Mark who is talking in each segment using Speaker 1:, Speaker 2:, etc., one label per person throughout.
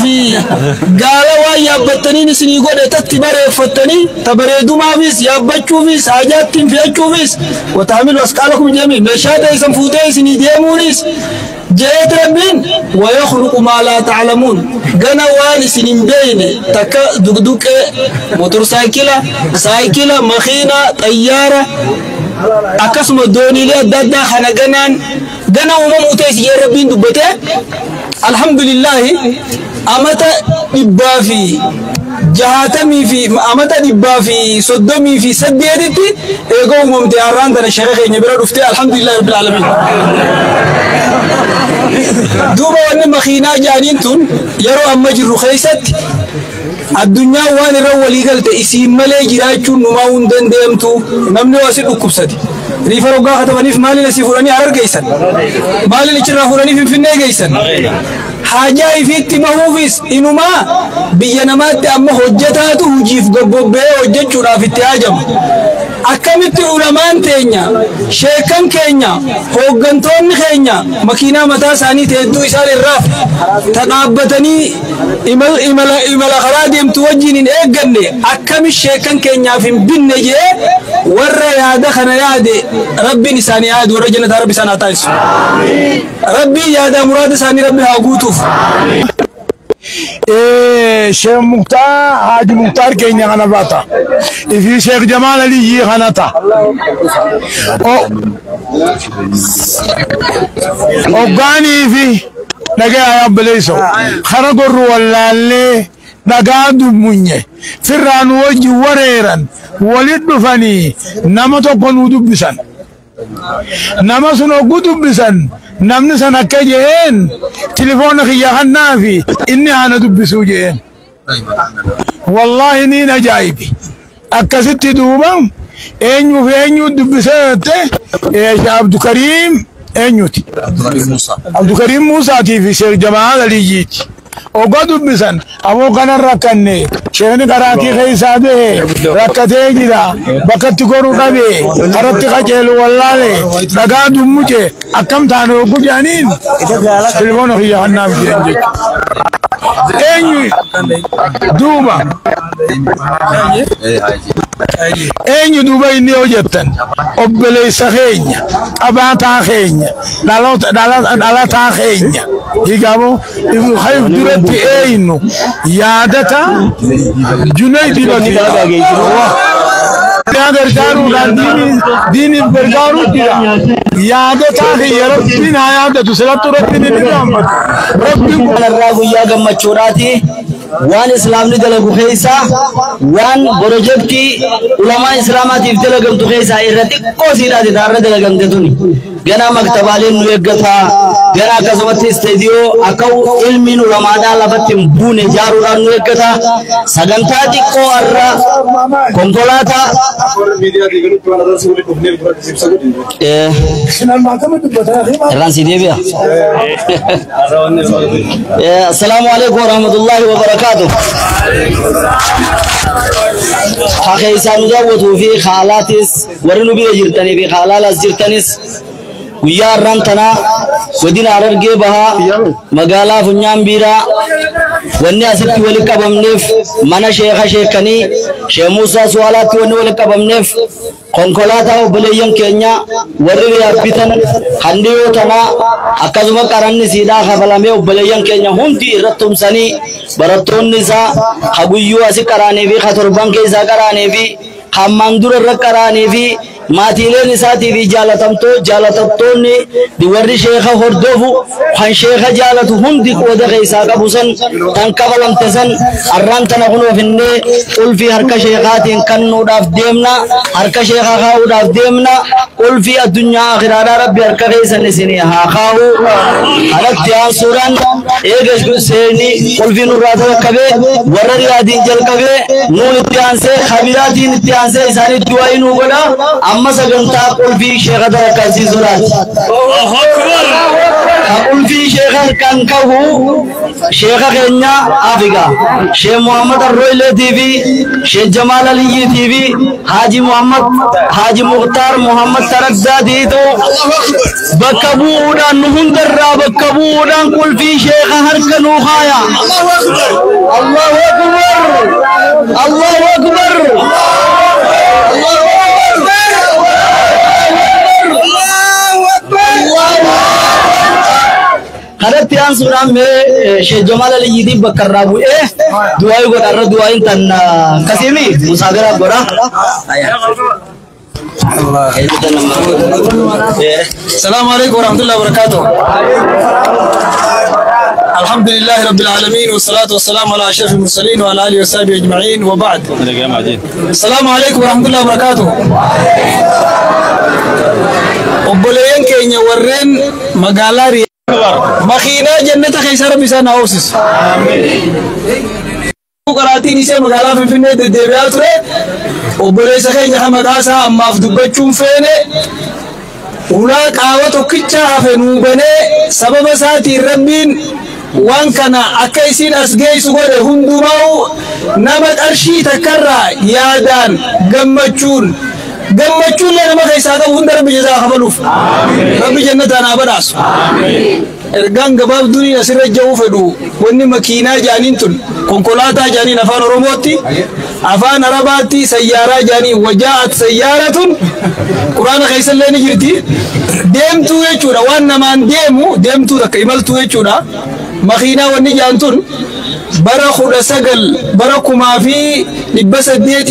Speaker 1: fi gaala waan yaabbattaniin isinii godhe tatti bareeffattanii ta bareedumaafis yaabbachuufis haajaattiin fe'achuufis wataamilu asqaalakum jedhame meeshaa teessan fuutee isinii deemuunis jeet rabbiin wayakhluqu maa laa ta'lamuun gana waan isin hin beeyne takka dugduqee motorsaayikila saayikila makiina xayyaara akkasuma dooniilee adda addaa kana ganaan gana uumamuu ta'e jee rabbiin dubbate alhamdulillahi amata 160 fi amata 138tti eegoo uumamte har'aan tana sheeka keenya bira dhufte alhamdulillahi rabbil aalamiin. Duuba wanni makiinaa jaaniin tun yeroo amma jirru keessatti addunyaan waan irra walii galte isiin malee jiraachuun numaa hin dandeemtu namni waa si dhukkubsate. Riifa roggaa katabaniif maaliin asii fuudhanii Harar geessan? Maaliin achirraa fuudhanii Finfinnee geessan? Haajaa ifiitti bahuufis inumaa biyya namaatti amma hojjetaatu hojiif gobbobbee hojjechuudhaaf itti haajama. Akkamitti ulamaan teenya, sheekan keenya, hooggantoonni keenya makiinaa mataa isaanii hedduu isaan irraaf ta dhaabbatanii imala karaa deemtu wajjin hin eegganne akkami sheekan keenyaaf hin binne jee warra yaada kana yaade rabbiin isaanii yaadu warra jannataa rabbi isaan haa taasisu. Rabbiin yaada muraada isaanii rabbi haa guutuuf.
Speaker 2: Sheekh Muktaar Haaji Muktaar keenya kana baata. Ifi Sheekh Jamaal Aliyyii kana ta'a. Hoggaanii fi dhagaa yaabbileessoo kana gorru wallaallee dhagaa dummunye firraa nu wajji wareeran walit dhufanii nama tokko nu dubbisan. Nama sun hogguu dubbisan namni san akka jeen tilifoona kiyya kannaa fi inni haana dubbisuu jeen. Wallaahi niin ajaa'ibi. Akkasitti duuba eenyuu fi eenyuu dubbisee jette Sheekh Abdukariim eenyuti? Abdukariim Muusaatii fi Sheekh Jamaal Aliyyiiti. Oggaa dubbisan aboo kanan rakkanne sheekni karaatii keessaa bahe rakkatee jira bakkatti goruu dhabe karatti qaceelu wallaale dhagaa dummuce akkam taane oggu jedhaniin tilifoona kiyya kannaaf jedhan jechuudha. Eenyu duuba eenyu duuba inni yoo jettan obboleessa keenya qabaataa keenya dhalataa keenya hiikaamoo hayf duratti eenyu yaadata Junaydi Bakiidha. Gargaaruudhaan diiniif gargaaruu jira. Yaadataa kiyya rabbiin haa yaadatu silattu rabbiin hin irraanfatu. Rabbiin
Speaker 3: Kanarraa guyyaa gammachuudhaati waan islaamni dalagu keessaa waan pirojektii ulamaa islaamaatiif dalagamtu keessaa irra xiqqoo siidhaati taarra dalagamte tuni. Ganaa maktabaaleen nu eeggataa ganaa akkasumatti isteediyoo akka ilmiin ulamaadhaa lafatti hin buune ijaaruudhaan nu eeggataa sagantaa xiqqoo har'a konkolaataa irraan si deebi'a. Assalaamu alaikum warahmatullahi wabarakaatuh. Haa keessaa nu daawwatuu fi haalaatis warri nu bira jirtanii fi haalaalaas jirtanis guyyaa har'aan tanaa godina Harargee Bahaa magaalaa Funyaan Biiraa wanni asitti walitti qabamneef mana sheeka sheekanii Sheekh Muusaa Suwaalaatti wanni walitti qabamneef konkolaataa obboleeyyan keenya warri riyaaf bitan kan dhiyoo tanaa akkasuma qaranni siidhaa kafalamee obboleeyyan keenya hundi irratti tumsanii barattoonni isaa ha guyyuu asi qaraanii fi ha torban keessaa qaraanii fi hammaan dura irra qaraanii fi maatiileen isaatii fi jaalatamtoonni warri sheeka hordofu kan sheeka jaalatu hundi qooda keessaa qabu san tan kafalamte san har'aan tana kunoo finnee qulfii harka sheekaatiin kennuudhaaf deemna harka sheekaa kaa'uudhaaf deemna qulfii addunyaa akhiraadhaa rabbi harka keessan isinii haa kaa'u kanatti aansuudhaan eega seeni qulfii nurraa jalqabee warra riyaadiin jalqabee nuun itti aansee kabiraatiin itti aansee isaanitti du'aa nuu godha amma sagantaa qulfii sheeka tarakkansiisuudhaati.
Speaker 4: Allahu Akbar.
Speaker 3: Qulfii sheekha kan qabu sheekha keenya Afrika Sheekh Muhammad Arroileetii fi Sheekh Jamaal Aliyyiitii fi Haaji Muhammad Haaji Mukhtaar Muhammad Taraddaatiitu bakka bu'uudhaan nu hundarraa bakka bu'uudhaan qulfii sheekha harka nuu haaya. Allahu Akbar! Allahu Akbar! Allahu Akbar! Kanatti aansuudhaan mee Sheekh Jamaal Aliyyiitiin bakka irraa bu'ee du'aa godha irra du'aayin tan kasiimi musaafiraaf godha.
Speaker 1: السلام عليكم ورحمة الله وبركاته. الحمد لله رب العالمين والصلاة والسلام على أشرف المرسلين وعلى آله وصحبه أجمعين وبعد. السلام عليكم ورحمة الله وبركاته. Obboleeyyan keenya warreen magaalaa makiinaa jannata keessa rabbi isaan haa oofsisu. Qaraatiin ishee magaalaa Finfinnee deddeebi'aa ture. Obboleessa keenya kan maqaa isaa ammaaf dubbachuun feene ulaa qaawa tokkicha hafe nuu banee sababa isaatiin rabbiin waan kana akka isiin as geessu godhe hundumaa nama qarshii takkarraa yaadaan gammachuun gammachuun illee nama keessaa qabu hunda rabbi jazaa kafaluuf rabbi jannataan haa badhaasu. Ergaan gabaabduun asirra ja'uu fedhu wanni makiinaa jaaniin tun konkolaataa jaaniin afaan Oromootti afaan Arabaatti sayyaaraa jaaniin wajaa'at sayyaaratun quraana keessallee ni jirti. Deemtuu jechuudha waan namaan deemu deemtuu takka imaltuu jechuudha. Makiinaa wanni jaan tun bara 19 bara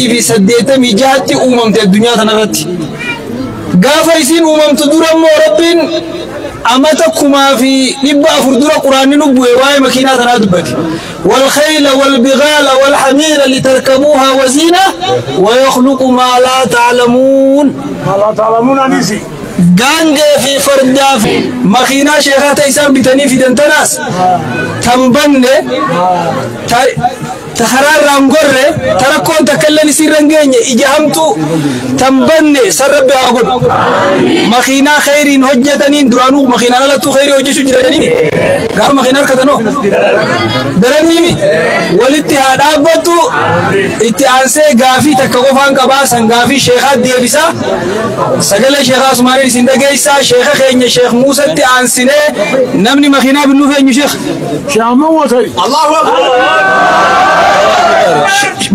Speaker 1: 1886 uumamte addunyaa tanarratti. Gaafa isiin uumamtu dura immoo rabbiin amata 1400 dura quraanni nu bu'e waa'ee makiinaa tanaa dubbate. والخيل والبغال والحمير لتركبوها وزينة ويخلق ما لا تعلمون.
Speaker 2: ما لا تعلمون أنيسي.
Speaker 1: Gaangee fi fardaa fi makiinaa sheekaa isaan bitanii fidan tanaas tan banne ta karaarraa hin gorre ta rakkoon takka illee isiirra hin geenye ija hamtuu tan banne san rabbi haa godhu. Makiinaa khayriin hojjetaniin duraanuu makiinaan alattuu khayrii hojjechuu jiranii gaafa makiinaa harkatanoo daraniimi walitti haa dhaabbattu itti aansee gaafii takka qofaan qabaa san gaafii sheekaa deebisaa sagalee sheekaa Usmaaniin isin dhageessaa sheeka keenya Sheekh Muusatti aansinee namni makiinaa binnuuf eenyu sheekh?
Speaker 2: Sheekh Muusai.
Speaker 1: Allahu Akbar.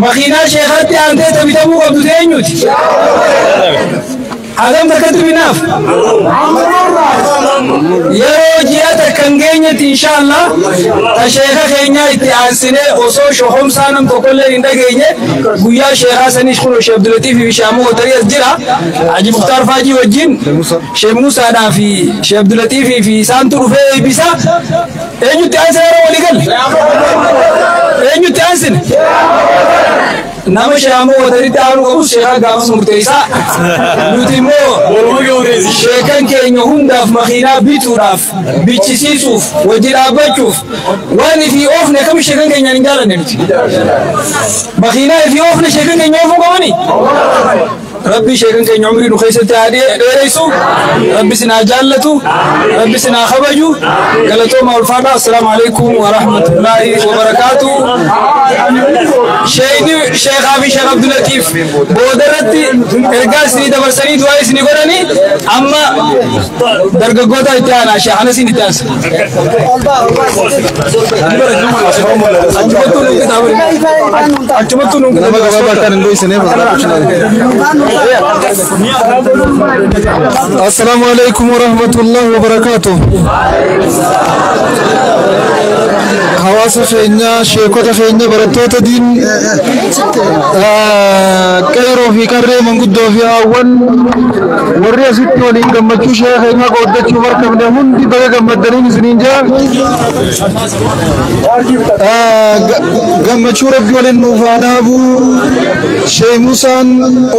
Speaker 1: Makiinaa sheekatti aantee tabitamuu qabdu eenyuti? Hagam takkatti binaaf? Yeroo ji'a takka hin geenyetti inshaallah ta sheeka keenyaa itti aansinee osoo shohomsaa nam tokkollee hin dhageenye guyyaa sheekaa saniis kun Sheekh Abdulatiif fi Sheekh Mootari as jira. Haji Muktaar Faajii wajjin Sheekh Muusaadhaa fi Sheekh Abdulatiif fi isaantu dhufee eebbisa. Eenyutti aansine yeroo walii galle? Eenyutti aansine? Nama Sheekh Mootaritti aanuu qabus sheekaa gaafas murteessaa. Nuti immoo sheekan keenya hundaaf makiinaa bituudhaaf bichisiisuuf wajji dhaabbachuuf waan ifii oofne akkam sheekan keenyaan hin jaalanne nuti. Makiinaa ifii oofne sheekan keenya oofuu qabanii? Rabbi sheekan keenya umrii nu keessatti haa dheeressu. Rabbi sin haa jaallatu. Rabbi sin haa kabaju. Galatooma ulfaadhaa. Assalaamu alaikum wa rahmatullaahi wa barakaatu. Sheekni Sheekaa fi Sheekh Abdulatiif boodarratti ergaa isinii dabarsanii du'aa isinii godhanii amma dargaggoota itti aanaa Sheekh Anasiin itti aansa. Achumattuu nuun
Speaker 4: Nama gabaabaa kan hin dhoysineef Assalaamu alaikum wa rahmatullahi wa barakaatuh. Hawaasa keenya, sheekota keenya, barattoota diin qeeroo fi qarree manguddoo fi haawwan warri asitti waliin gammachuu sheeka keenyaa qooddachuuf argamne hundi baga gammaddaniin isiniin jira. Gammachuu rabbi waliin nuuf haa dhaabu. Sheekh Muusaan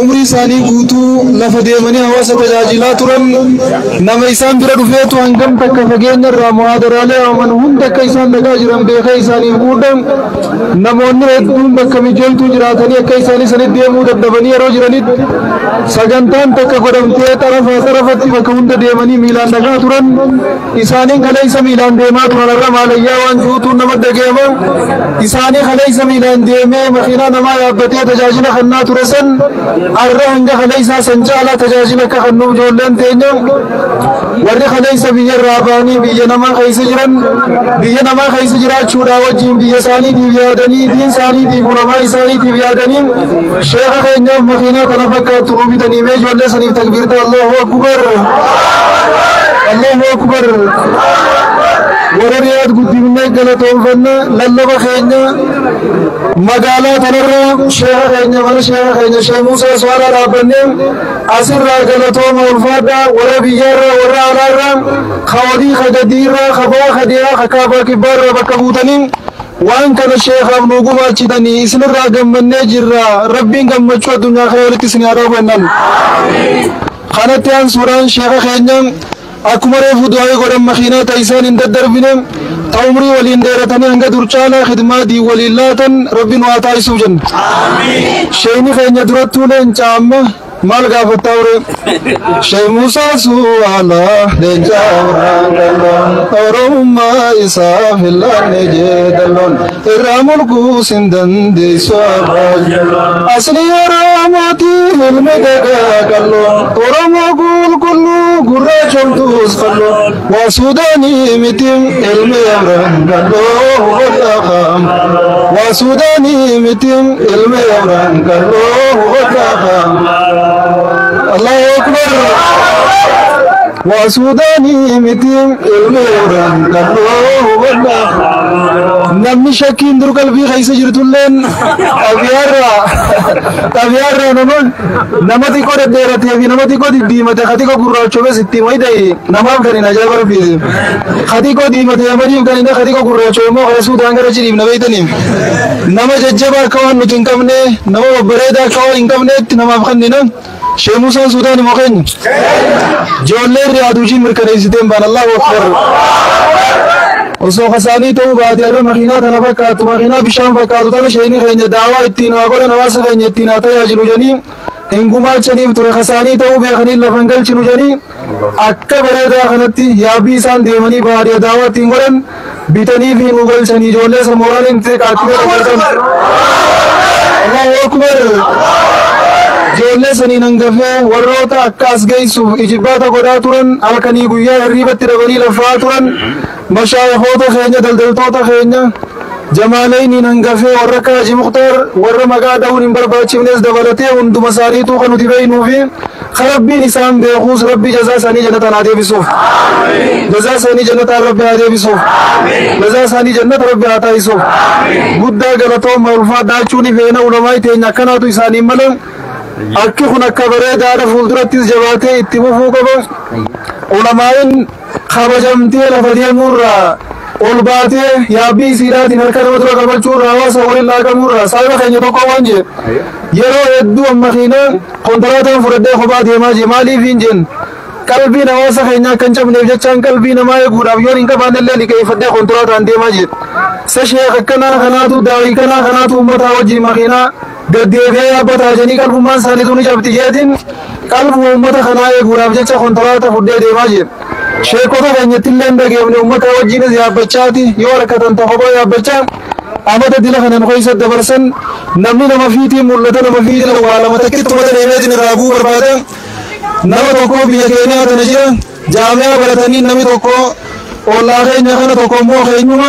Speaker 4: umrii isaanii guutuu lafa deemanii hawaasa tajaajilaa turan nama isaan bira dhufeetu hangam takka fageenya irraa muhaadaraalee haaman hunda akka isaan dhagaa jiran beekee isaaniif guudhan namoonni hedduun bakka mijooltuu jiraatanii akka isaanii sanitti deemuu dadhabanii yeroo jiranitti sagantaan takka godhamtee xarafaa xarafatti bakka hunda deemanii miilaan dhagaa turan isaaniin kaleessa miilaan deemaa turan irra maalayyaa waan juutuun nama dhageema isaanii kaleessa miilaan deemee makiinaa namaa yaabbatee tajaajila kennaa ture san arra hanga kaleessaa san caalaa tajaajila akka kennuuf ijoolleen teenya warri kaleessa biyya irraa ba'anii biyya namaa keessa jiran biyya namaa keessa jiraachuudhaa wajjin biyya isaaniitiif yaadanii diin isaaniitiif ulamaa isaaniitiif yaadanii sheeka keenyaaf makiinaa kana fakkaattu nuu bitanii mee ijoollee saniif takbiirta. Allahu akbar, Allahu akbar. Warra Riyaad guddifnee galatoonfanna lallaba keenya magaalaa tanarra sheeka keenya mana sheeka keenya Sheekh Muusaa Swaalaa dhaabbannee asirraa galatooma ulfaadhaa warra biyyaarraa warra alaarraa kawadii kagadiirraa kabaa kadiyaa kakaabaa kibbaarraa bakka buutanii waan kana sheekaaf nu gumaachitanii isinirraa gammannee jirra. Rabbiin gammachuu addunyaa kana walitti isin haa dhaabannan. Kanatti aan suuraan sheeka keenya akkuma reefu du'aa godhan makiinaa ta isaan hin daddarbine ta umrii waliin dheeratanii hanga dur caalaa khidmaadii waliin laatan rabbiin waa taasisuuf jenna. Sheeyni keenya durattuu leenca amma maal gaafattaa ture? Sheekh Muusaa Suwaalaa leenca warraan qalloon Oromummaa isaa filanne jeedalloon irraa mulquus hin dandeessu abbaa asli Oromooti ilmi gagaa qalloon Oromoo qulqulluu gurraachomtuus qalloon waa Suudaanii miti ilmi Abraham qalloo hubadhaa waa Suudaanii miti ilmi Abraham qalloo hubadhaa. Allahu akbar. Waa Suudaanii miti ilmi Abraham qalloo hubadhaa. Namni shakkiin dur qalbii keessa jirtulleen xabiyaarraa nama xiqqoo dhedheeratee fi nama xiqqoo diddiimate ka xiqqoo gurraachomes itti mayda'e namaaf kan hin ajaa'iba rabbiiti. Ka xiqqoo diimate yamaniif kan hin ka xiqqoo gurraachome immoo kana Suudaan gara cidhiif na beeytaniif. Nama jajjabaa akka waan nuti hin qabne nama babbareedaa akka waan hin qabneetti namaaf kennina. Sheekh Muusaan Suudaan immoo keenya. Ijoolleen Riyaad hojii mirkaneessiteen baan. Allahu akbar. Osoo kasaanii ta'uu baate irra makiinaa tana fakkaatu makiinaa bishaan fakkaatu tana sheekni keenya daawaa ittiin haa godhan hawaasa keenya ittiin haa tajaajilu jedhanii hin gumaachaniif ture kasaanii ta'uu beekanii lafa hin galchinu jedhanii akka bareedaa kanatti yaabbii isaan deemanii baadiyyaa daawaa ittiin godhan bitanii fi nu galchanii ijoollee samooraan hin xiqqaatti godhan. Allahu akbar. Ijoollee saniin hangafee warroota akka as geessuuf ijibbaata godhaa turan halkanii guyyaa hirriibatti dhabanii lafaa turan mashaayihoota keenya daldaltoota keenya jamaaleyniin hangafee warra akka Haji Muktaar warra maqaa dha'uun hin barbaachifnes dabalatee hunduma isaaniituu kan nuti beeknuu fi rabbiin isaan beekuus rabbi jazaa isaanii jannataan haa deebisuuf. Jazaa isaanii jannataan rabbi haa deebisuuf. Jazaa isaanii jannata rabbi haa taasisuuf. Guddaa galatooma ulfaadhaa jechuun feena ulamaa teenya akkanaatu isaaniin malee akki kun akka bareedaadha fuuldurattis jabaatee itti fufuu qaba. Ulamaa'iin kabajamtee lafa deemuurraa ol baatee yaabbii isiidhaatiin harka nama dura qabachuurraa hawaasa waliin laaqamuurraa saayiba keenya tokko waan jee yeroo hedduu makiinaa konkolaataan fudhadhee kophaa deemaa jee maaliif hin jeen qalbiin hawaasa keenya akka hin cabneef jechaan qalbii namaa eeguudhaaf yoon hin qabaanne illee liqeeffadhee konkolaataan deemaa jee. Sa sheek akkanaa kanaatu daawii kanaa kanaatu uummataa wajjin makiinaa gaddeebi'ee yaabbataa jedhanii qalbummaan isaaniitu ni cabti jeetiin qalbuma uummata kanaa eeguudhaaf jecha konkolaataa fudhee deemaa jee. Sheekota keenyatti illee hin dhageefne uummata wajjinis yaabbachaati yoo harkatan tokko yaabbachaa amata dila kanan keessa dabarsan namni nama fiitiin mul'ata nama fiitiin waa lama takkitti mata deemeetiin irraa bu'uu barbaada. Nama tokko biyya keenyaa tana jira jaamiyaa baratanii namni tokko ollaa keenya kana tokko immoo keenyuma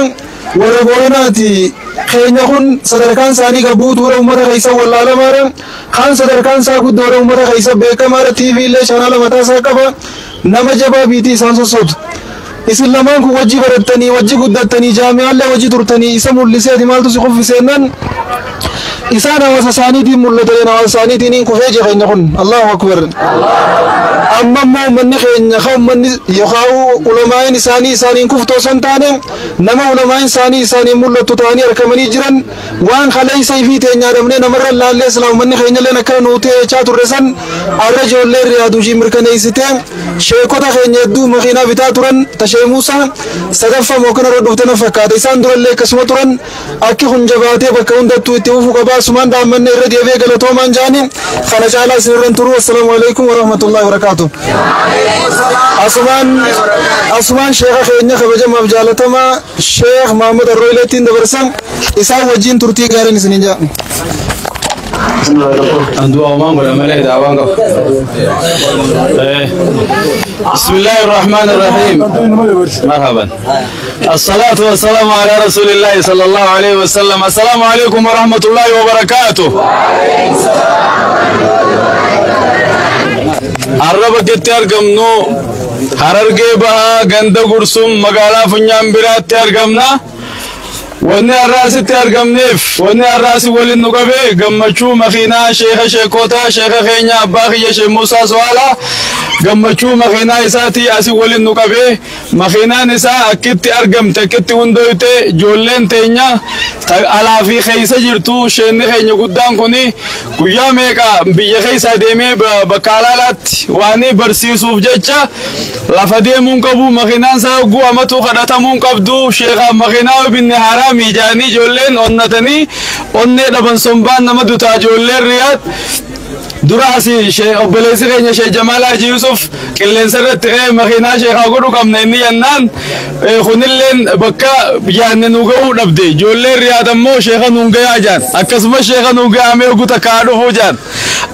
Speaker 4: warra Booranaati. Keenya kun sadarkaan isaanii gabbuutuudha uummata keessa wallaalamaadha. Kaan sadarkaan isaa guddoodha uummata keessa beekamaadha. TV illee chaanaala mataa isaa qaba. Nama jabaa biitii isaan sossootu. Isin lamaan kun wajji barattanii wajji guddattanii jaamiyaallee wajji turtanii isa mul'iseeti maaltu si kuffiseennan Isaan hawaasa isaaniitiin mul'atan hawaasa isaaniitiin kufee jira keenya kun Allahu akbar. Amma immoo uummanni keenya kan uummanni yookaan ulamaa'in isaanii isaaniin kuftoo osoo hin taane nama ulamaa'in isaanii isaaniin mul'atu ta'anii argamanii jiran waan kaleessa ifii teenyaa dhabnee namarra laallee silaa uummanni keenya illee akkana nuu ta'e jechaa turre san har'a ijoollee Riyaad hojii mirkaneessitee sheekota keenya hedduu makiinaa bitaa turan tashee Muusaa sadaffaa mookana irra dhufte na fakkaata isaan durallee akkasuma turan akki kun jabaatee bakka hundattuu itti fufuu qabaa asumaan dhaammanne irra deebi'ee galatoomaan jaani kana caalaa isin irra hin turu. Assalaamu alaikum warahmatullahi wabarakaatuh. Asumaan sheeka keenya kabajamaaf jaalatamaa Sheekh Mahamad Arrooyleettiin dabarsan isaan wajjin turtii gaariin isiniin jaa.
Speaker 5: بسم الله الرحمن الرحيم. مرحبا. الصلاة والسلام على رسول الله صلى الله عليه وسلم. السلام عليكم ورحمة الله وبركاته. الرب كتير قمنو هررجي بها غند غرسوم مغالا فنيان برات تيار قمنا wanni har'aasitti argamneef wanni har'aasi waliin nu qabe gammachuu makiinaa sheeka sheekotaa sheeka keenya abbaa kiyya Sheekh Muusaa Su'aalaa gammachuu makiinaa isaatii asii waliin nu qabe. Makiinaan isaa akkitti argamte akkitti hundooyte ijoolleen teenya alaa fi keessa jirtu sheenni keenya guddaan kuni guyyaa meeqa biyya keessa deemee bakka alaalaatti waan barsiisuuf jecha lafa deemuun qabu makiinaan isaa gu'amatu kadhatamuun qabdu sheeka makiinaa binne haaraa miijaanii ijoolleen onnatanii onnee dhaban sombaan nama dutaa ijoolleen Riyaad dura asii obboleessi keenya Sheekh Jamaal Haji Yusuf qilleensa irratti ka'ee makiinaa sheekaa godhu qabna inni jennaan kunilleen bakka yaadne nu ga'uu dhabde ijoolleen Riyaad ammoo sheeka nuun gayaa jaan akkasumas sheeka nuun gahamee ogu takkaa dhufuu jaan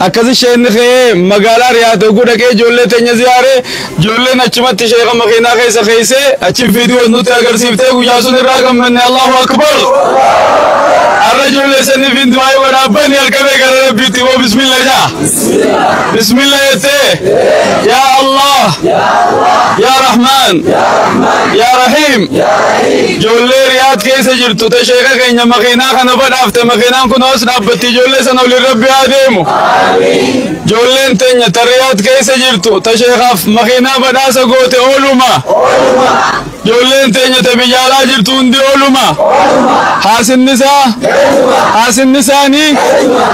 Speaker 5: akkasi sheenni ka'ee magaalaa Riyaad oguu dhaqee ijoollee teenya ziyaaree ijoolleen achumatti sheeka makiinaa keessa keessee achi viidiyoo nutti agarsiiftee guyyaa sun irraa gammanne. Allahu akbar. Har'a ijoollee saniif hin du'aa waraabanii halkamee gara Rabbiitti moo bismillah jaa bismillah jettee yaa Allah yaa Rahmaan yaa Rahiim ijoollee Riyaad keessa jirtu ta sheeka keenya makiinaa kana badhaafte makiinaan kun hoos dhaabbatti ijoollee sana waliin Rabbi haa deemu. Ijoolleen teenya ta Riyaad keessa jirtu ta sheekaaf makiinaa badhaasa goote ooluma. Ijoolleen teenya ta biyya alaa jirtu hundi ooluma. Haasinnisaa haasinnisaanii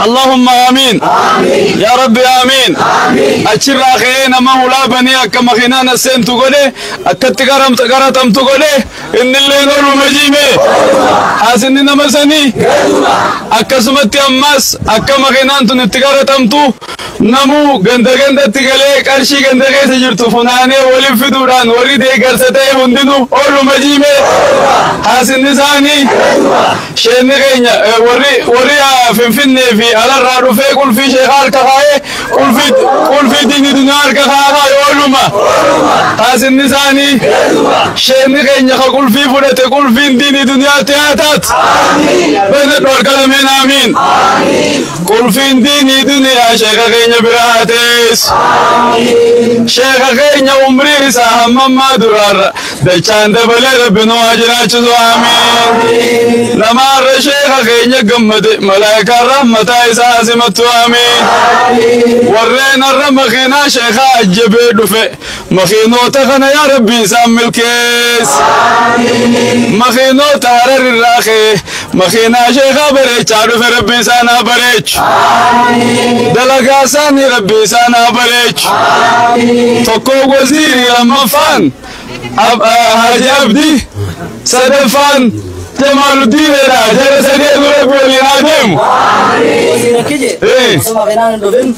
Speaker 5: Allahumma amiin yaa Rabbi amiin. Achirraa ka'ee nama hulaa banii akka makiinaan as seentu godhe akkatti qaratamtu godhe innilleen ooluma jiime haasinni nama sanii akkasumatti ammas akka makiinaan tun itti qaratamtu namuu ganda gandatti galee qarshii ganda keessa jirtu funaanee waliin fiduudhaan warri deeggarsa ta'e hundinuu ooluma jiime haasinni isaanii sheenni keenya warri Finfinnee fi alarraa dhufee qulfii sheekaa harka kaa'ee qulfii diinii dunyaa harka kaa'aa ooluma haasinni isaanii sheenni keenya ka qulfii fudhate qulfiin diinii dunyaatti haa taatu banadhu harka lameen amiin qulfiin diinii duniyaa sheeka keenya bira haa teessu sheeka keenya umrii isaa hammammaa duraarra dachaan dabalee Rabbi nu haa jiraachisu amiin nama har'a sheeka keenya gammade malaayikaan rahmataa isaa simattu amiin warreen har'a makiinaa sheekaa ajjabee dhufe makiinoota kana yaa Rabbi isaan milkeessi makiinoota Harar irraa ka'e makiinaa sheekaa bareechaa dhufe Rabbi isaan haa bareechu dalagaa isaanii Rabbi isaan haa bareechu tokko waziirii lammaffaan Haji Abdi sadaffaan Jamaaluddin jara sadii Rabbi waliin haa deemu.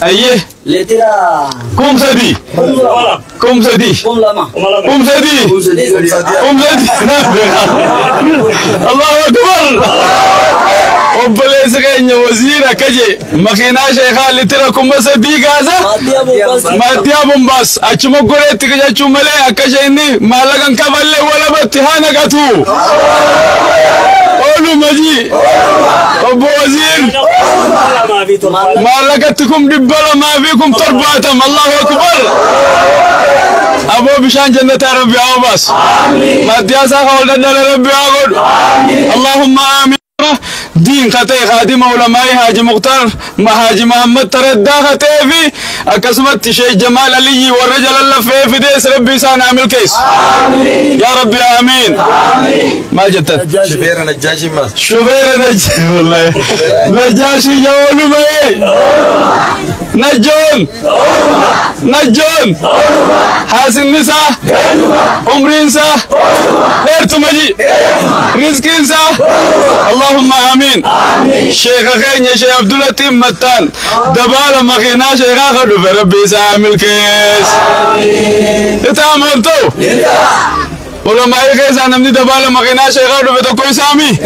Speaker 5: Ayyee. 3000 3000 3000 3000 Allahu akbar. Obboleessi keenya waziira akka jee makiinaa sheekaa litira 3000 gaasa maaddiyaa bombaas achuma goreetti jechuun malee akka isheenni maallaqa hin kafallee walabatti haa naqatu. Ooluma jii obbo waziir maallaqatti 270,000 Allahu akbar. Aboo bishaan jannataa Rabbi haa obaasu. Maaddiyaa isaa ol daddala Rabbi haa godhu. Allahumma amiin. Diin katee Khaadima Ulamaa'ii Haaji Muktaar Haaji Mahammad Taraddaa katee fi akkasumatti Sheekh Jamaal Aliyyi warra jala lafee fidees Rabbi isaan haa milkeessu. Yaa Rabbi amiin. Maal jettan?
Speaker 6: Shufeera Najjaashii maas.
Speaker 5: Shufeera Najjaashii wallahi. Najjaashii yaa oolumee. Najjoon. Najjoon. Haasinnisaa. Umriinsaa. Dheertuma ji. Rizqiinsaa. Allahumma amiin. Sheekha keenya Sheekh Abdulatiin Mattaan dabaala makiinaa sheekaa ka dhufe Rabbi isaa milkees. Itti amantuu? Ulamaa'ii keessaa namni dabaala makiinaa sheekaa dhufe tokko isaami?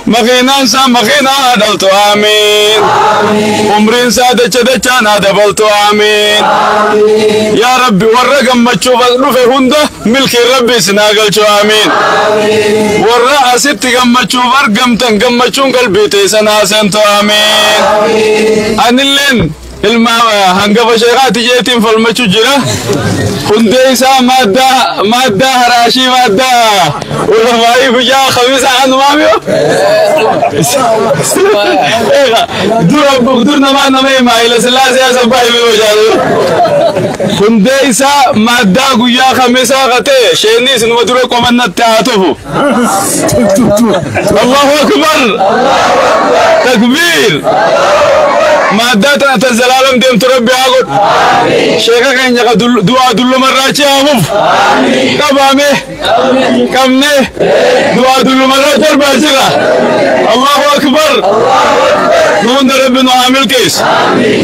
Speaker 5: Makiinaan isaa makiinaa haa dhaltu amiin. Umriin isaa dacha dachaan haa dabaltu amiin. Yaa Rabbi warra gammachuuf as dhufe hunda milkiin Rabbi isin haa galchu amiin. Warra asitti gammachuuf argamtan gammachuun qalbii teessan haa seentu amiin. Anilleen ilma hangafa sheekaati jeetiin falmachuu jira. Hundee isaa maaddaa haraashii maaddaa ulamaa'ii guyyaa khamisa anumaamiyo. Dura dur namaa nama hima Haile Sillaasee asabbaa himee hojjaalu. Hundee isaa maaddaa guyyaa khamisaa qatee sheenni isinuma dura qomannatti haa tufu. Allahu akbar. Takbiir. Maaddaa tana tan zalaalam deemtu Rabbi haa godhu. Sheeka keenya ka du'aa dullumarraa achi haa fufu. Qabaame. Qabne. Du'aa dullumarraa darbaa jira. Allahu akbar. Nu hunda Rabbi nu haa milkeessu.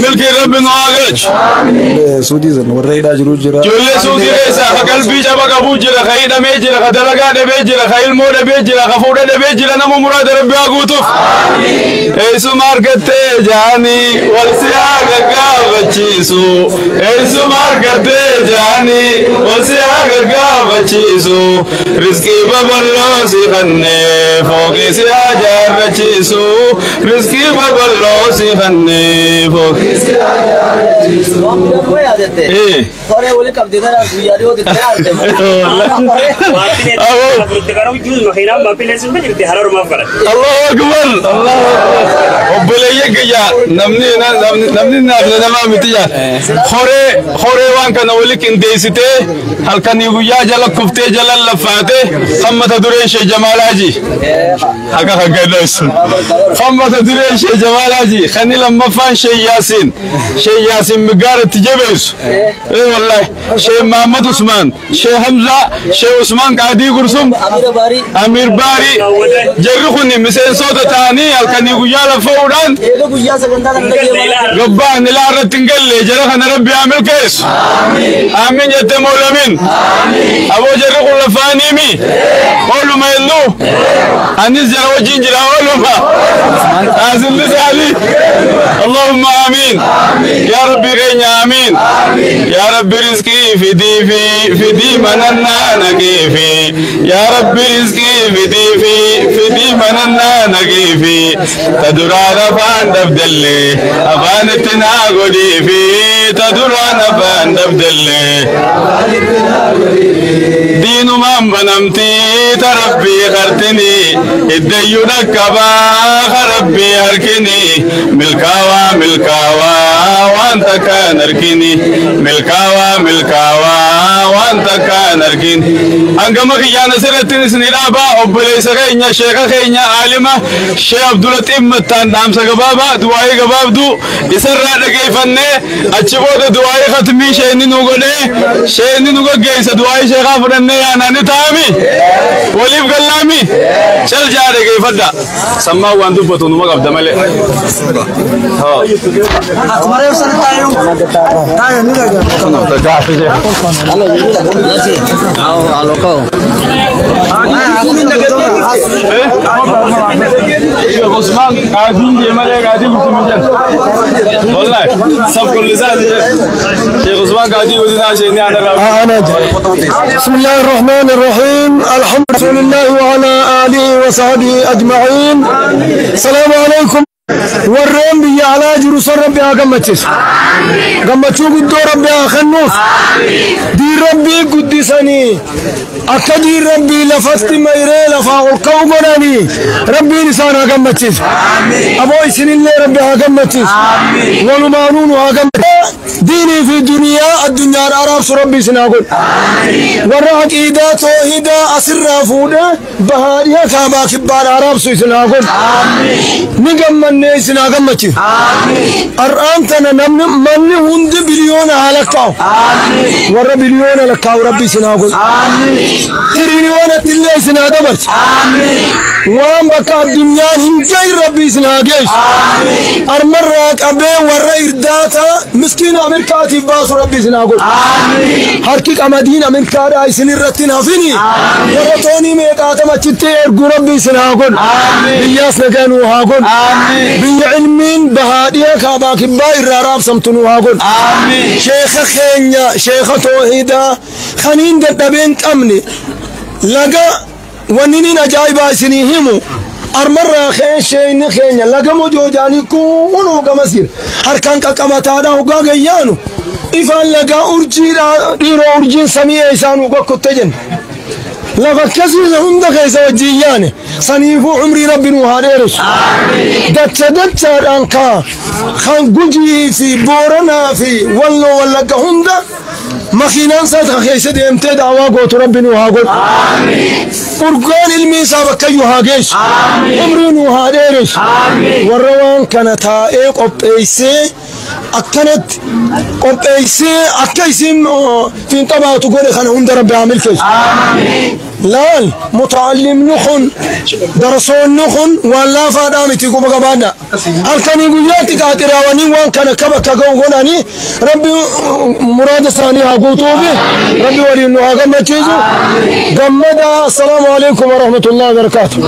Speaker 5: Milkiin Rabbi nu haa galchu.
Speaker 4: Suudii sana warra hidhaa jiru jira.
Speaker 5: Ijoollee suudii keessaa ka qalbii caba qabuu jira, ka hidhamee jira, ka dalagaa dhabee jira, ka ilmoo dhabee jira, ka fuudha dhabee jira, nama muraada Rabbi haa guutuuf. Eessuma argattee jaanii wal si haa gaggaafachiisu. Eessuma argattee jaanii wal si haa gaggaafachiisu. Rizqii babal'oo si kennee fooqii si haa jaarrachiisu. Rizqii babal'oo si kennee fooqii si haa jaarrachiisu.
Speaker 3: Horee wali qabdee kana guyyaa dhiyootti taa'atte.
Speaker 5: Allahu akbar. Allahu akbar. Obboleeyyan kiyya namni namni naaf nama miti yaa. Horee waan kana wali qindeessitee halkanii guyyaa jala kuftee jala laffaatee hammata dureen ishee Jamaalaaji. Haka haggadheessu. Hammata dureen ishee Jamaalaaji. Kan lammaffaan Shee Yaasiin. Shee Yaasiin migaaratti jabeessu. Wallahi. Shee Mahammad Usmaan. Shee Hamza. Shee Usmaan Qaadii Gursum. Amir Baari. Jarri kun miseensota ta'anii halkanii guyyaa lafa'uudhaan gabbaan ilaa irratti hin galle jara kana Rabbi haa milkeessu. Amiin jettee moolamin. Aboo jarri kun lafaaniimi. Ooluma ennuu. Anis jara wajjin jira ooluma. Asilli saali. Allahumma amiin. Yaa Rabbi keenya amiin. Yaa Rabbi rizqii fidii fi fidii manannaa naqii fi. Yaa Rabbi rizqii fidii fi fidii manannaa naqii fi. Ta duraan afaan dabdallee afaan itti naa godhii fi ta duraan afaan dabdallee. Diinumaan banamtii ta Rabbii qartinii iddayyuu dhaqqabaa ka Rabbii harkinii milkaawaa milkaawaa waan takkaan harkini milkaawaa milkaawaa waan takkaan harkini. Hangama kiyyaana sirratti isin dhaabaa obboleessa keenya sheeka keenya aalima Sheekh Abdulaxiif Mattaan dhaamsa gabaabaa du'aayii gabaabduu isarraa dhageeffannee achi booda du'aayii khatmii sheenni nu godhee sheenni nu gaggeessa du'aayii sheekaa fudhannee yaanaan ni taa'ami waliif gallaami cal jaa dhageeffadha sammaa waan dubbatu numa qabda malee. Usman qaadiin jee malee qaadii gurguruu jira. Wallahi sab kulli saa jira. Sheekh Usman qaadii godinaa isheen ana
Speaker 4: أنا بسم الله الرحمن الرحيم. الحمد لله وعلى آله وصحبه أجمعين. السلام عليكم. والرين بيا على
Speaker 2: jiru san Rabbi haa gammachiisu. Gammachuu guddoo Rabbi haa kennuuf. Diin Rabbii guddisanii akka diin Rabbii lafatti mayree lafaa ol ka'u godhanii Rabbiin isaan haa gammachiisu. Aboo isinillee Rabbi haa gammachiisu. Walumaanuu nu haa gammachiisu. Diinii fi duniyaa addunyaan araabsu Rabbi isin haa godhu. Warra aqiidaa toohidaa asirraa fuudhee bahaa dhiha kaabaa kibbaan araabsu isin haa godhu. Ni gammannee isin haa gammachiisu. Har'aan tana namni manni hundi biliyoona haa lakkaa'u. Warra biliyoona lakkaa'u Rabbi isin haa godhu. Tiriliyoonatti illee isin haa dabarsu. Waan bakka addunyaan hin gahin Rabbi isin haa geessu. Armarraa qabee warra irdaataa miskiina Ameerikaatiif baasu Rabbi isin haa godhu. Harki qamadiin Ameerikaadhaa isin irratti hin hafini. Warra toonii meeqaatama achitti ergu Rabbi isin haa godhu. Biyyaas nagaa nuu haa godhu. Biyya ilmiin bahaa dhiha kaabaa kibbaa irraa raabsamtu nuu haa godhu. Sheekha keenya sheekha toohidaa kaniin dadhabee hin qabne laga wanni niin ajaa'ibaa isinii himu armarraa ka'ee sheeyni keenya laga mojoojaanii kunoo gamas jira. Harkaan qaqqabataadhaa hoggaa gayyaanu ifaan lagaa urjiidhaa dhiiroo urjiin samii isaan gokkotte jenna. Lafa akkasii hunda keessa wajjin yaane saniifuu umrii Rabbi nuu haa dheeressu. Dacha dachaadhaan kaa kan Gujii fi Booranaa fi Walloo Wallagga hunda makiinaan isaa kan keessa deemtee daawaa gootu Rabbi nuu haa godhu. Urgaan ilmi isaa bakkayyuu haa geessu. Umrii nuu haa dheeressu. Warra waan kana taa'ee qopheessee akkanatti qopheessee akka isin fiinxa baatu godhe kana hunda Rabbi haa milkeessu. Laal mutaallimni kun darasoonni kun waan laafaadhaa miti quba qabaadha. Halkanii guyyaatti qaaxiraawanii waan kana akka bakka ga'u godhanii Rabbi muraada isaanii haa guutuufi Rabbi waliin nu haa gammachiisu. Gammada assalaamu alaikum wa rahmatullahi wa barakaatu.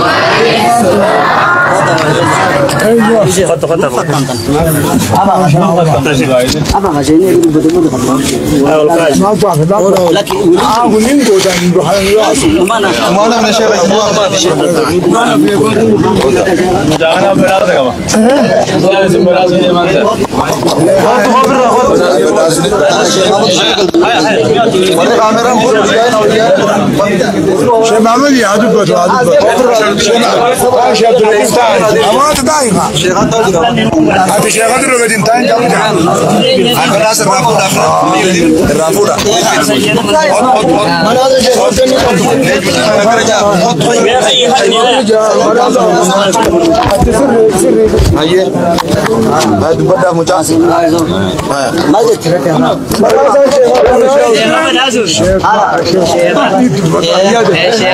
Speaker 6: شيخ محمد يا عدو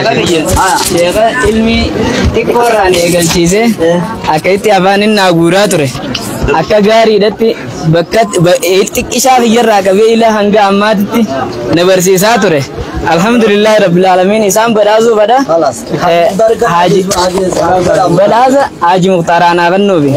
Speaker 3: Sheekha ilmi xiqqoorraan eegalchiise akka itti afaan inni guuraa ture akka gaariidhatti bakka xiqqishaa kiyyarraa qabee ila hanga ammaatitti na barsiisaa ture. Alhamdulillahi rabbil alamin isaan badhaasuu badha Haji badhaasa Haji Mukhtaar aanaa kennuufi.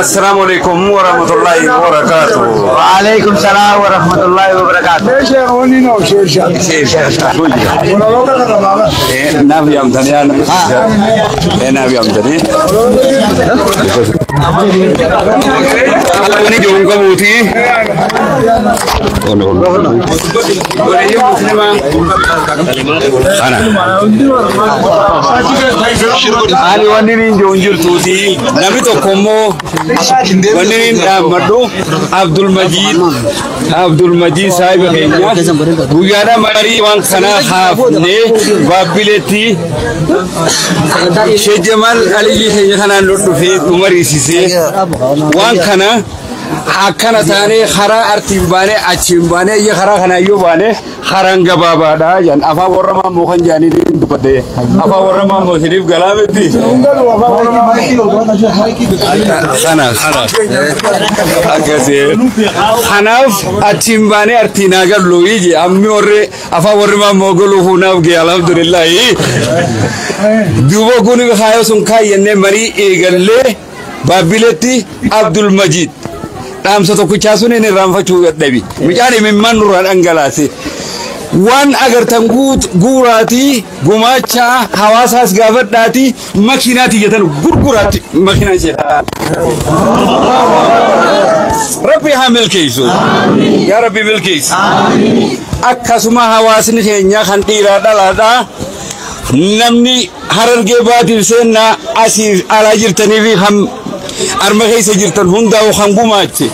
Speaker 5: السلام عليكم ورحمة الله وبركاته.
Speaker 7: وعليكم السلام ورحمة الله وبركاته.
Speaker 5: Ani wanni niin jiru hin jirtuuti. Namni tokko immoo wanni niin dhaammadhu Abdul Majiid saahiba keenya guyyaadha marii waan kanaa haafnee baabbileetti Sheekh Jamaal Aliyyi keenya kanaan nu dhufee nu mariisisee waan kana akkana taanee karaa artiin baanee achiin baanee iyya karaa kanaa iyyuu baanee karaan gabaabaadha jedhan afaan warra maammoo kan jedhanii dubbadhe afaan warra maammoo isiniif galaa miti. Kanaaf akkasii kanaaf achiin baanee artiin haa gallu iji ammi warri afaan warri maammoo galuuf naaf gee alhamdulillahi. Duuba kun kaayoo sun kaayyannee marii eegallee Baabbiletti Abdul Majid dhaamsa tokkichaa sun inni irraanfachuu dadhabi. Mucaan imimmaan nurraa dhangalaase. Waan agartan guuraatii gumaachaa hawaasaas gaafadhaatii makiinaati jettan gurguraatti makiinaa ishee. Rabbi haa milkeessu. Yaa Rabbi milkeessi. Akkasuma hawaasni keenya kan dhiiraa dhalaadhaa namni Harargee baatiif seennaa asiif alaa jirtanii fi kan arma keessa jirtan hundaa'u kan gumaache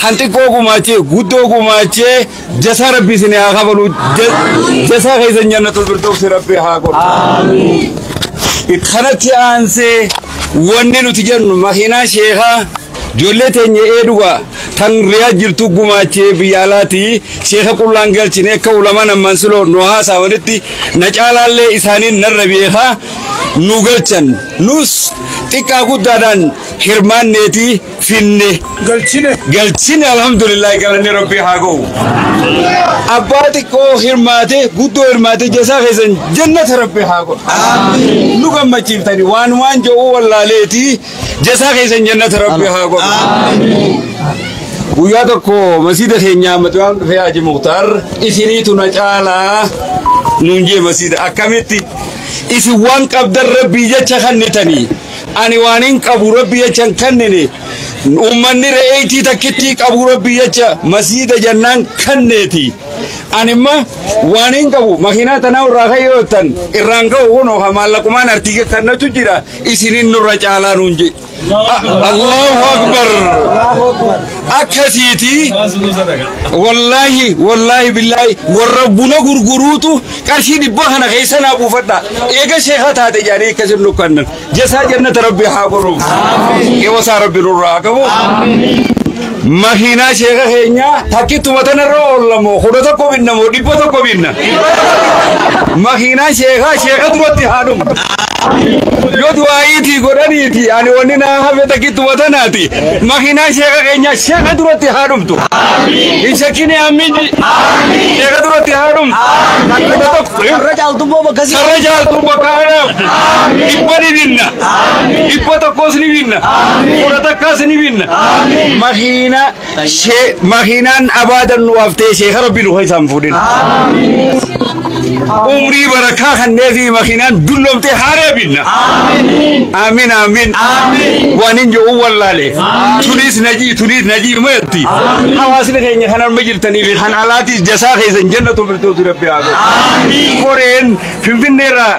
Speaker 5: kan xiqqoo gumaachee guddoo gumaachee jasaa rabbi isin haa kafalu jasaa keessan jannatul firdausi rabbi haa godhu. Kanatti aansee wanni nuti jennu makiinaa sheekaa ijoollee teenya eeduga tan riyaa jirtu gumaachee biyya alaatii sheeka qullaan galchine akka ulamaan ammaan siloo nu haasawanitti na caalaallee isaaniin narra beekaa nu galchan nus xiqqaa guddaadhaan hirmaanneetii finne galchine alhamdulillah galanni rabbii haa ga'u. Abbaa xiqqoo hirmaate guddoo hirmaate jasaa keessan jannata rabbii haa godhu. Nu gammachiiftani waan waan jedhu wallaaleetii jasaa keessan jannata rabbii haa godhu. Guyyaa tokko masiida keenya Maxiyaan dhufee Haji Muktaar isiniitu na caalaa nuun jee masiida akkamitti isin waan qabdan rabbii jecha kennitanii ani waan hin qabu rabbii jecha hin kennine uummanni re'eetii takkittii qabu rabbii jecha masiida jennaan kenneeti. Ani imma waan hin qabu makiinaa tanaa irraa kayyootan irraan ga'u kunoo maallaqumaan artii kennatu jira isiniin nurra caalaa nuun jee. Allahu Akbar. Akkasiiti wallaahi wallaahi billaahi warra buna gurguruutu qarshii 100 kana keessa naa buufadha. Eega sheeka taate jedhanii akkasin nu kennan. Jasaa jannata rabbi haa godhu. Qewasaa rabbi nurraa haa qabu. Makiinaa sheeka keenyaa takkittuma tanarra oollamoo 11 binna moo 100 binna. Makiinaa sheekaa sheeka duratti haa dhumu. Yoo du'aayiitii godhaniiti ani wanni naa hafe takkittuma tanaati. Makiinaa sheeka keenyaa sheeka duratti haa dhumtu. Hin shakkini amminji. Sheeka duratti haa dhumtu.
Speaker 3: Sarara caaltummoo bakka si.
Speaker 5: Sarara caaltuu bakka haadhaaf. 100 ni binna. 100 ni binna. 11 ni binna. Makiinaan abaadan nu haftee sheeka rabbi nu keessaan fuudhin. Umrii barakaa kannee fi makiinaan dulloomtee haaree binna. Amiin amiin. Waan hin jiru wallaale. Tunis najii tunis najii meetti. Hawaasni keenya kan arma jirtanii fi kan alaatis jasaa keessan jannatu firdausi rabbi haa godhu. Koreen Finfinneerraa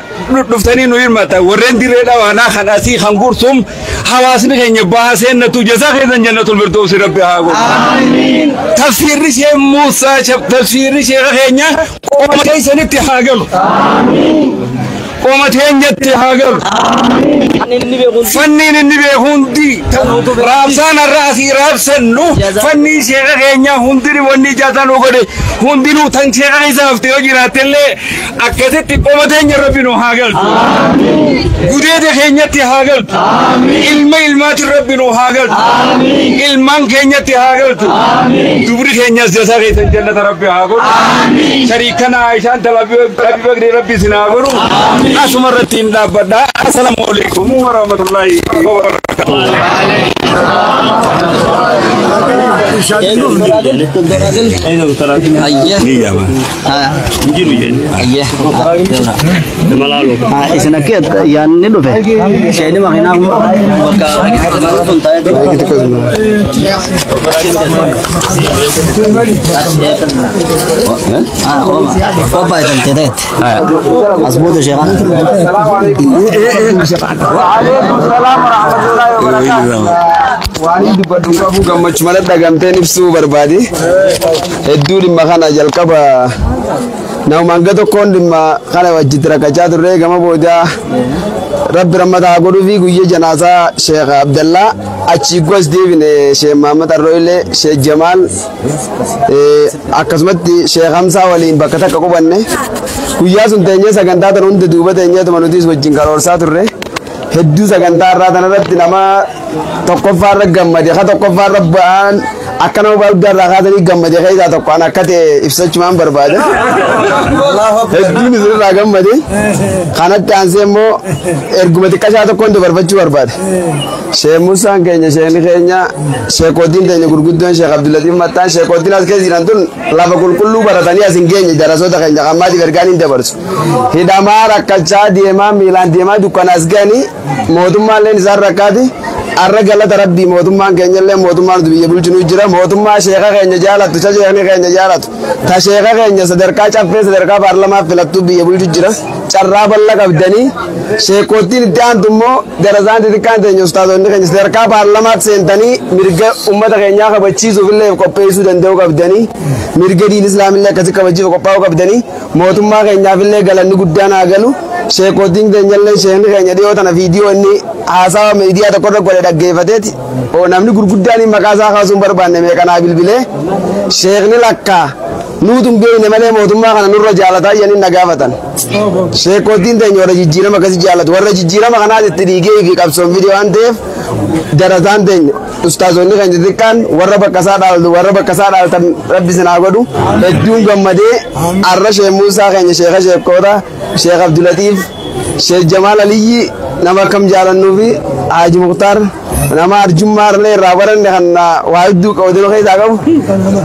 Speaker 5: dhuftanii nu hirmaata. Warreen dirree dhawaanaa kan asii kan gursum hawaasni keenya bahaa seennatu jasaa keessan jannatul firdausi rabbi haa godhu. Tafsiirri ishee Muusaa tafsiirri ishee keenya qoma keessanitti haa galu. Qoma teenyatti haa galu. Fanniin inni beeku hundi raabsaan har'a asii raabsannu fanni sheeka keenyaa hundini wanni ijaasaa nu godhe hundinuu tan sheeka keessa haftee yoo jiraattellee akkasitti qoma teenya rabbi nu haa galchu. Gudeeda keenyatti haa galchu. Ilma ilmaatiin rabbi nu haa galchu. Ilmaan keenyatti haa galchu. Dubri keenyas jasaa keessan jannata rabbi haa godhu. Shariikana Aishaan Abi Bakri rabbi isin haa godhu. Asuma irratti hin dhaabbadha. Assalaamu alaikum warahmatullahi wabarakatuh.
Speaker 3: Isin akka yaadni dhufe isheen makiinaa bakka sun taa'ee qophaa'e ta'etti as booda sheekan.
Speaker 7: Waalaikum salam warahmatullahi wabarakatuh. Waan dubbadhu qabu gammachuu malee dhagamteen ibsuu barbaade. Hedduu dhimma kana jalqaba namumaan ga tokkoon dhimma kana wajjitti rakkachaa turre gama boodaa Rabbi rahmata haa godhuu fi guyyaa janaasaa Sheekh Abdallaa achii gos deebine Sheekh Mahammad Arrooyillee Sheekh Jamaal akkasumatti Sheekh Hamsaa waliin bakka takka qubanne guyyaa sun teenyee sagantaa tan hunda duuba teenyeetuma nutis wajjin karoorsaa turre hedduu sagantaa irraa tanarratti nama tokkoffaarra gammade ka tokkoffaarra ba'aan akka nama guddaa irraa kaasanii gammade keessaa tokko an akka ta'e ibsachumaan barbaada. Hedduun isinirraa gammade kanatti aansee immoo erguma xiqqashaa tokkoon dabarfachuu barbaade. Sheekh Musaan keenya sheekni keenya sheekotiin teenya gurguddoon Sheekh Abdullatiif Mattaan sheekotiin as keessa jiran tun lafa qulqulluu baratanii as hin geenye darasoota keenya qammaatiif ergaan hin dabarsu. Hidhamaa rakkachaa deemaa miilaan deemaa dukkana as ga'anii mootummaalleen isaan rakkaati. Arra galata rabbii mootummaan keenyallee mootummaan nuti biyya bulchinu jira mootummaa sheeka keenya jaalattu ta sheekni keenya jaalatu ta sheeka keenya sadarkaa caffee sadarkaa paarlamaa filattu biyya bulchu jira carraa bal'aa qabdanii sheekottiin itti aantu immoo darasaan xixiqqaan teenya ustaazonni keenya sadarkaa paarlamaatti seentanii mirga uummata keenyaa kabachiisuuf illee qopheessuu danda'uu qabdanii mirga diin islaamillee akkasi kabachiisuuf qophaa'uu qabdanii mootummaa keenyaaf illee galanni guddaan haa galu sheekottiin keenyallee sheekni keenya dhiyoo tana viidiyoo inni haasawa miidiyaa tokkorra godhe dhaggeeffateeti namni gurguddaan maqaa isaa kaasuun barbaanne meeqanaa bilbilee sheekni lakkaa nuutu hin beekne malee mootummaa kana nurra jaalataa jedhanii na gaafatan. Sheekottiin teenya warra jijjiirama akkasii jaalatu warra jijjiirama kanaas itti dhiigee fi qabsoon fide waan ta'eef darasaan teenya ustaazonni keenya xixiqqaan warra bakka isaa dhaaltu warra bakka isaa dhaaltan rabbi sinaa godhu hedduun gammadee arra Sheekh Muusaa keenya sheeka sheekkoota Sheekh Abdulatiif Sheekh Jamaal Aliyyi nama akkam jaalannuu fi Haaji Muktaar nama arjummaa illee irraa baranne kan waa hedduu qabatee keessaa qabu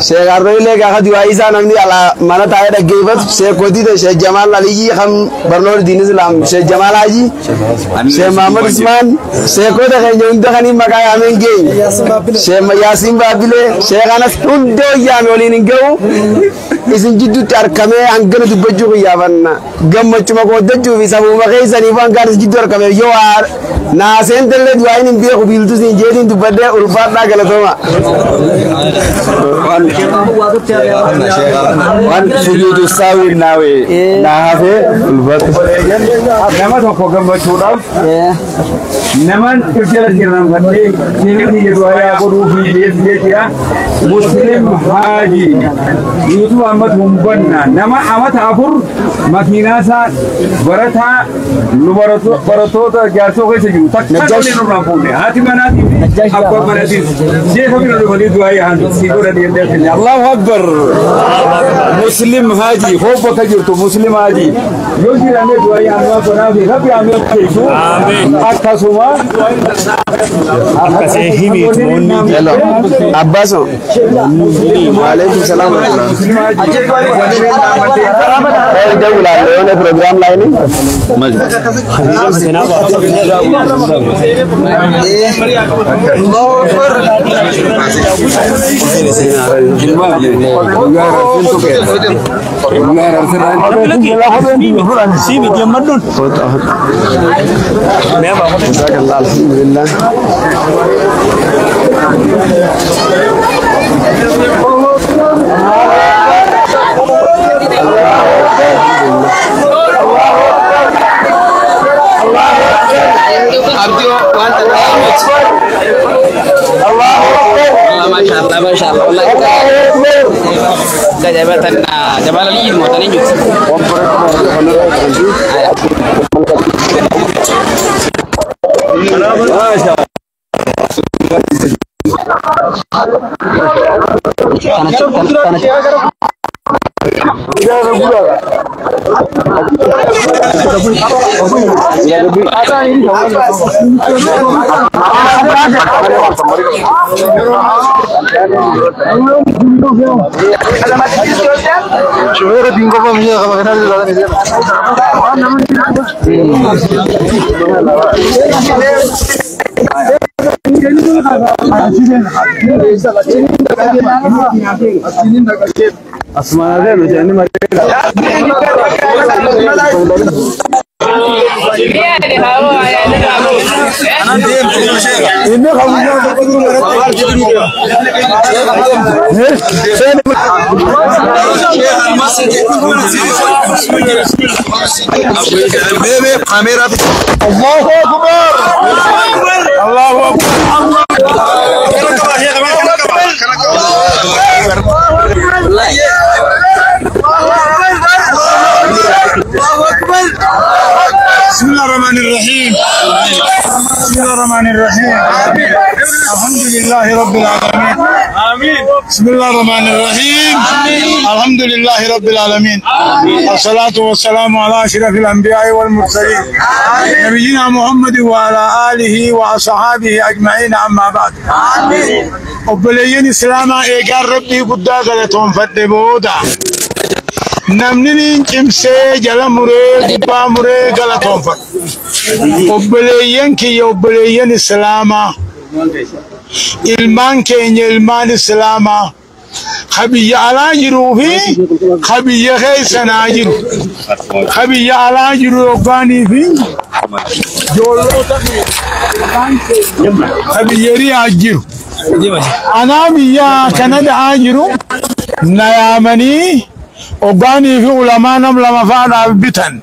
Speaker 7: Sheekh Arrooyillee gaafa du'aa isaa namni alaa mana taa'ee dhaggeeffatu Sheekootii ta'e Sheekh Jamaal Aliyyi kan barnoota diin Islaam Sheekh Jamaal Haaji Sheekh Mahamad Usmaan sheekota keenya hunda kaniin maqaa yaameen geenye Sheekh Yaasiin Baabbilee Sheekh Anas hunda yaame waliin hin ga'u isin jidduutti argamee hangana dubbachuu kiyyaafanna gammachuma qooddachuu fi sabuma keessaniif hangaan isin jidduu argame yoo naaseen tallee du'aayin hin beeku biiltu siin jeetiin dubbadhee ulfaadhaa galatooma.
Speaker 5: Waan sujuudu saawwi naawe naa hafee nama tokko gammachuudhaaf naman jala jirranfadhee sheekni jedhu ayaa godhuu fi jechuudha. Muslim Haaji Yuusuf Ahmad Humbanna nama amata afur makiinaasaa barataa nu barattoota jaarsoo keessa jiru takka malee nurraan fuune haati manaatii fi abbaan manaatis sheeka bira dhufanii du'aa yaa'an si godhan jennee Allahu Akbar Muslim Haaji hoo bakka jirtu Muslim Haaji yoo jiraannee du'aa yaa'an waan kanaa fi rabbi ameen keessu akkasuma
Speaker 6: akkasee himiitu moonni
Speaker 7: Abbaso waalaikum salaam wa rahmatullah. Hey, program line. Alhamdulillah.
Speaker 2: Inni qabnaa tokko dura Allahu Akbar! Allahu Akbar! بسم الله الرحمن الرحيم. بسم الله الرحمن الرحيم. الحمد لله رب العالمين. بسم الله الرحمن الرحيم. الحمد لله رب العالمين. الصلاة والسلام على أشرف الأنبياء والمرسلين نبينا محمد وعلى آله وأصحابه أجمعين أما بعد. Obboleeyyan Islaamaa eegaan Rabbii guddaa galatoonfadhe booda namni niin cimsee jala muree gubbaa muree galatoonfadhe. Obboleeyyan kiyya obboleeyyan Islaamaa ilmaan keenya ilmaan Islaamaa ka biyya alaa jiruu fi ka biyya keessanaa jiru. Ka biyya alaa jiru yookaanii fi ijoollota ka biyya riyaa jiru. Anaa biyya kana da'aa jiru na yaamanii hoggaanii fi ulamaa nam lama faadhaaf bitan.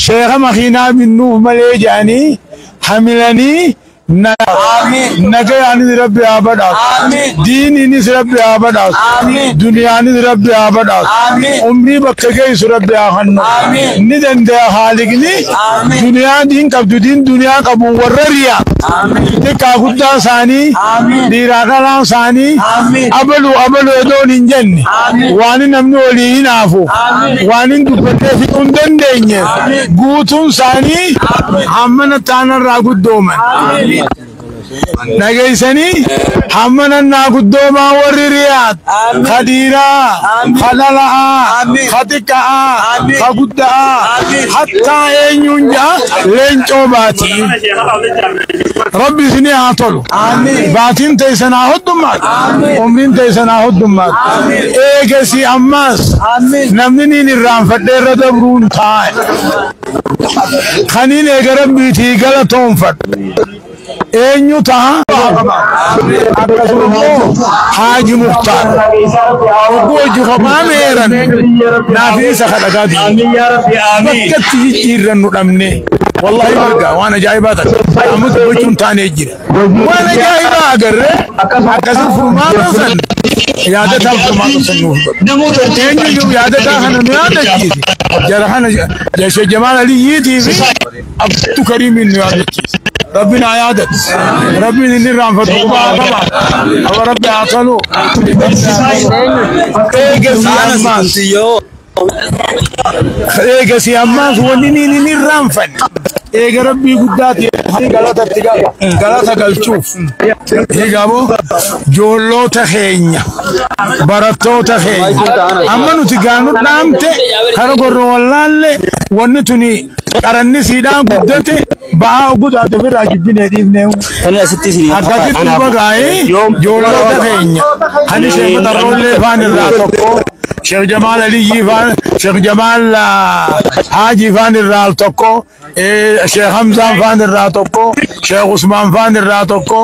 Speaker 2: Sheekha makiinaa binnuuf malee jedhanii hamilanii nagayaanis Rabbi haa badhaasu. Diiniinis Rabbi haa badhaasu. Duniyaanis Rabbi haa badhaasu. Umrii bakka geessu Rabbi haa kennu. Ni danda'a haaliqni duniyaa diin qabdu diin duniyaa qabu warra riyaa. Xiqqaa guddaa isaanii dhiiraa dhalaan isaanii abalu abalu edoon hin jenne waan namni walii hinaafu waan hin dubbatee fixuu hin dandeenye guutuun isaanii hammana taanarraa guddooman. Dhageessanii hammana naa guddoomaa warri riyaad ka dhiiraa ka dhala'aa ka xiqqa'aa ka gudda'aa hattaa eenyuun ja'a leencoo baatii. Rabbi isinii haa tolu. Baatiin teessan haa hoddummaatu. Umriin teessan haa hoddummaatu. Eegasii ammaas namni niin irraanfadhee irra dabruun taa'e. Kaniin eega Rabbiitii galatoonfadhu. Eenyu ta'a? Akkasuma immoo Haaji Muktaar. Ogguu hojii kophaa meeran naafi isa kadhataa deemu. Bakkatti jijjiirran nu dhabne. Wallahi marga waan ajaa'ibaa takka. Amma dubbachuun taanee jira. Waan ajaa'ibaa agarree akkasii furmaata san yaadataa furmaata san nuuf godhu. Eenyuyyuu yaadataa kana nu yaadachiise. Jara kana Sheekh Jamaal Aliyyiitii fi Abduu Kariimiin nu yaadachiise. Rabbiin haa yaadatu. Rabbiin inni irraanfatu qubaa haa qabaatu. Aba Rabbi haa tolu. Eegasii ammaas. Eegasii ammaas wanni inni hin irraanfanne. Eega Rabbii guddaa ta'e galatatti galata galchuuf. Eegaaboo ijoollota keenya barattoota keenya amma nuti gaanu dhaamte kara gorro wallaalle wanni tuni qaranni siidhaan guddate ba'aa guddaate ofirraa jibbinee dhiifnee. Akkasitti duba gaa'ee ijoollota keenya ani Sheekh Maxarroollee faan irraa tokko Sheekh Jamaal Aliyyii faan Sheekh Jamaal Haajii faan irraa tokko Sheekh Hamzaan faan irraa tokko Sheekh Usmaan faan irraa tokko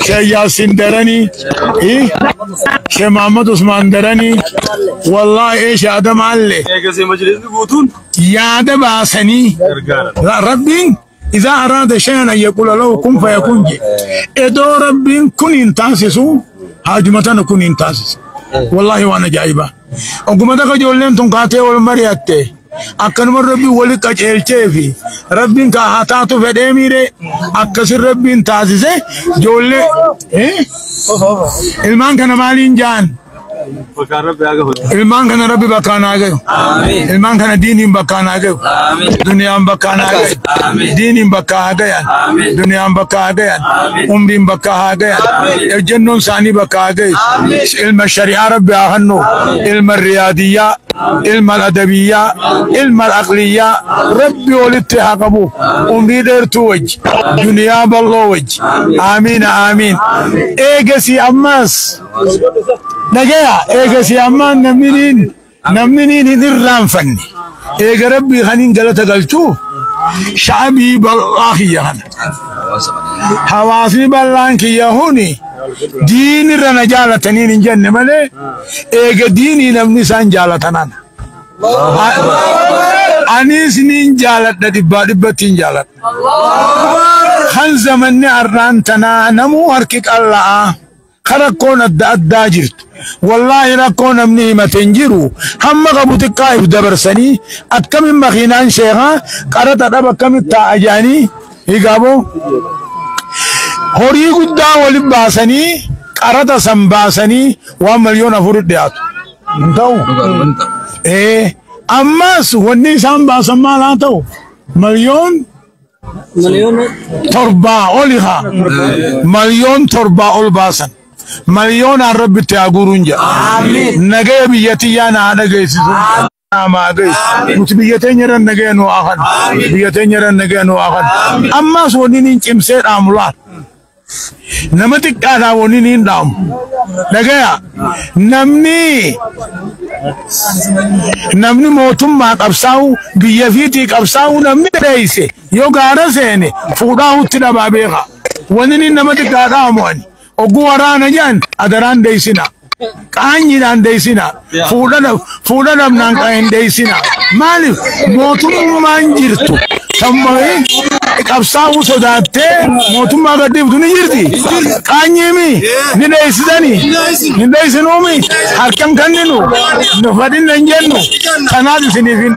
Speaker 2: Sheekh Yaasin Daranii Sheekh Muhammad Usmaan Daranii wallaahi Sheekh Adam Allee yaada baasanii Rabbiin إذا أراد شيئا أن يقول له كن فيكون جي إدو ربين كن إنتاسسو هاجمتنا كن إنتاسس والله وانا جايبة وكما تكا جولين تنقاتي والمرياتي أكن ربي ولي قجلتي في ربين كهاتاتو فديميري أكسر ربين تاسسه جولي إيه المان كان مالين جان Ilmaan kana Rabbi bakkaan haa gahu. Ilmaan kana diiniin bakkaan haa gahu. Duniyaan bakkaan haa gahu. Diiniin bakka haa gayan. Duniyaan bakka haa gayan. Umriin bakka haa gayan. Ejjennoon isaanii bakka haa gahu. Ilma shari'aa Rabbi haa kennu. Ilma riyaadiyyaa. Ilma adabiyyaa. Ilma aqliyyaa. Rabbi walitti haa qabu. Umrii dheertuu wajji. Duniyaa bal'oo wajji. Aamiin aamiin. Eegasii ammaas. Nagaya eegasii ammaan namni niin hin irraanfanne eega Rabbii kaniin galata galchuu sha'abii bal'aa kiyya kana Hawaasni bal'aan kiyya huni diinirra na jaalataniin hin jenne malee eega diinii namni isaan jaalatanan. Anis nin jaaladha dhibbaa dhibbatti hin jaaladha. Kan zamanni har'aan tanaa namuu harki qal'aa ka rakkoon adda addaa jirtu. Wallaahi rakkoo namni himate hin jiru. Hamma qabu xiqqaa if dabarsanii akkamin makiinaan sheekaa qaraxa dhaba akkamitti taa'a jedhanii higaaboo. Horii guddaa waliin baasanii qaraxa san baasanii waan 4 miliyoon dhiyaatu. Hin ta'u. Ammas wanni isaan baasan maal haa ta'u? 7 miliyoon oli haa. 7 miliyoon ol baasan. Miliyoonaan rabbitti haa guuruun jedha. Nagaya biyya tiyyaa na haa dhageessisu. Haa geessu. Nuti biyya teenya irra nagaya nu haa kan. Biyya teenya irra nagaya nu haa kan. Ammas wanni niin cimsee dhaamu laal. Nama xiqqaadhaa wanni niin dhaamu. Dhagaya namni mootummaa qabsaa'u biyya fiitii qabsaa'u namni dheeyse yoo gaara seene fuudhaa hutti dhabaa beeka. Wanni niin nama xiqqaa dhaamu ani. Ogguu waraana jedhan adaraan deeysina. Qaanyiidhaan deeysina. Fuudha dhabnaan hin deeysina. Maaliif mootummaan jirtu tammee qabsaa'uu sodaattee mootummaa gadhiiftu ni jirti. Qaanyiimi ni dheeysitanii ni dheeysinuumi harkan kenninu nu fadhinna hin jennu kanaaf isiniif hin